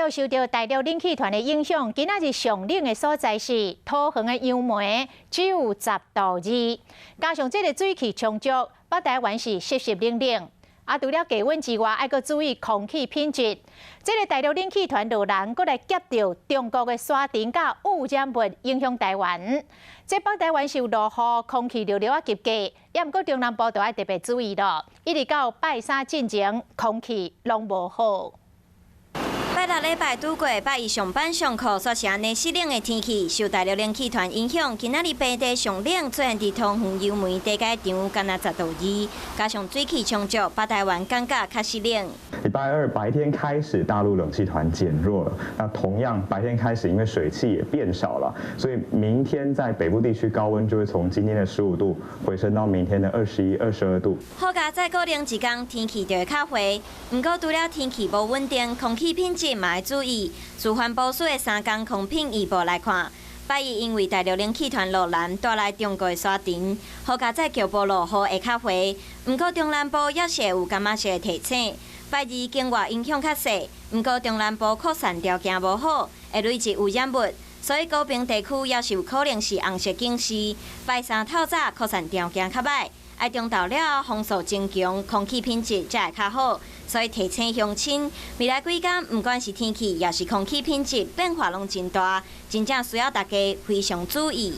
有受著大陸冷氣團的影響，今仔日上冷的所在是桃園的楊梅，只有10度2。加上這个水汽充足，北台灣是濕濕冷冷。啊，除了低溫之外，愛閣注意空氣品質。這个大陸冷氣團落南，閣來夾著中國的沙塵佮污染物，影響台灣。這北台灣是有落雨，空氣熱熱仔急降，也毋過中南部就愛特別注意咯。一直到拜三進前，空氣攏無好。拜六禮拜拄過，拜一上班上課，煞是按呢濕冷的天氣，受大陸冷氣團影響，今仔日平地上冷，出現佇桃園楊梅地界場，干焦10度2，加上水汽充足，北台灣感覺較濕冷。禮拜二白天開始，大陸冷氣團減弱了，那同樣白天開始，因為水汽也變少了，所以明天在北部地區高溫就會從今天的15度回升到明天的21、22度。好佳哉過冷一工，天氣就會較回，毋過除了天氣無穩定，空氣品質嘛愛注意。自環保署的三工空品預報來看，拜一因為大陸冷氣團落南帶來中國的沙塵，好佳哉局部落雨會較回。毋過中南部也是會有感覺是會提醒。拜二境外影響較細，毋過中南部擴散條件無好，會累積污染物，所以高屏地區也是有可能是紅色警示。拜三透早擴散條件較䆀，愛中晝了後風速增強，空氣品質才會較好。所以提醒鄉親，未來幾工毋管是天氣，抑是空氣品質變化攏真大，真正需要大家非常注意。